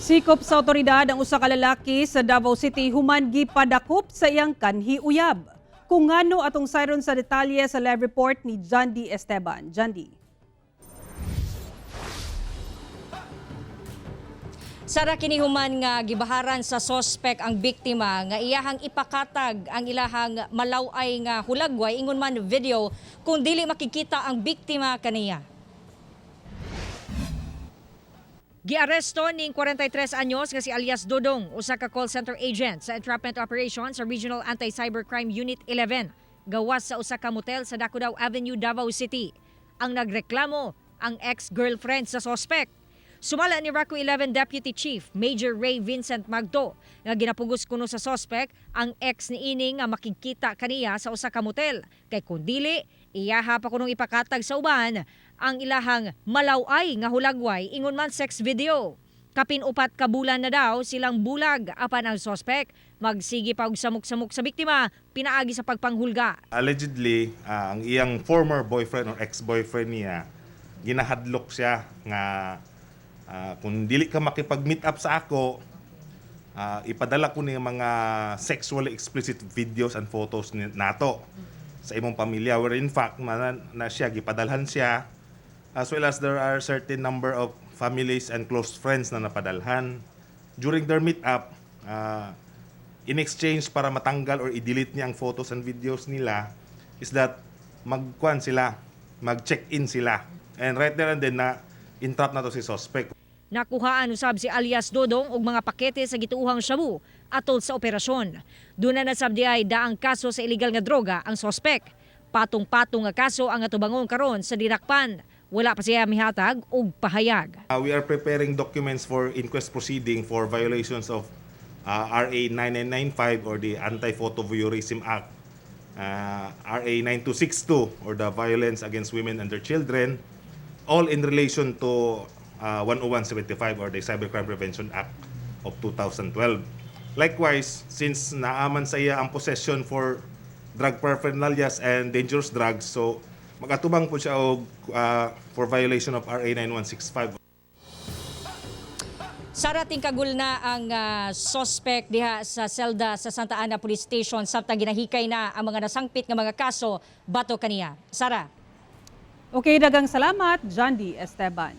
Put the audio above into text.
Sikop sa otoridad ang usa ka lalaki sa Davao City human gipadakop sa iyang kanhi uyab. Kung ngano, atong sayron sa detalye sa live report ni John D. Esteban. John D. Sara, kini human nga gibaharan sa sospek ang biktima nga iyahang ipakatag ang ilahang malaway nga hulagway, ingon man video, kung dili makikita ang biktima kaniya. Giaresto ning 43 anyos nga si alias Dodong, usa ka call center agent sa entrapment operation sa Regional Anti-Cybercrime Unit 11, gawas sa usa ka motel sa Dacudao Avenue, Davao City. Ang nagreklamo, ang ex-girlfriend sa sospek. Sumala ni RACU 11 Deputy Chief Major Ray Vincent Magdo nga ginapugos kuno sa sospek ang ex ni ini nga makikita kaniya sa usa ka motel kay kun dili, iyaha pa kunong ipakatag sa uban ang ilahang malaway nga hulagway, ingon man sex video. Kapin 4 ka bulan na daw silang bulag, apan ang sospek magsige pa og samok-samok sa biktima pinaagi sa pagpanghulga. Allegedly, ang iyang former boyfriend or ex-boyfriend niya, ginahadlok siya nga kung dili ka makipag-meet up sa ako, ipadala ko ni mga sexually explicit videos and photos ni nato sa imong pamilya, where in fact na siya gipadalhan siya, as well as there are certain number of families and close friends na napadalhan during their meet up. In exchange para matanggal or i-delete niya ang photos and videos nila is that magkuan sila, mag-check-in sila. And right there and then na entrap na to si suspect. Nakuhaan usab si alias Dodong og mga pakete sa gituohang shabu atol sa operasyon. Duna na sab diay daang kaso sa illegal nga droga ang sospek. Patong-patong nga kaso ang atubangon karon sa dinakpan. Wala pa siya mihatag og pahayag. We are preparing documents for inquest proceeding for violations of RA 9995 or the Anti-Photo Voyeurism Act, RA 9262 or the Violence Against Women and Their Children, all in relation to 10175 or the Cybercrime Prevention Act of 2012. Likewise, since naaman sa iya ang possession for drug paraphernalias and dangerous drugs, so magatubang po siya og for violation of RA 9165. Sara, tingkagul na ang suspect diha sa selda sa Santa Ana Police Station samtang ginahikay na ang mga nasangpit nga mga kaso batok kaniya. Sara. Okay, daghang salamat, John D. Esteban.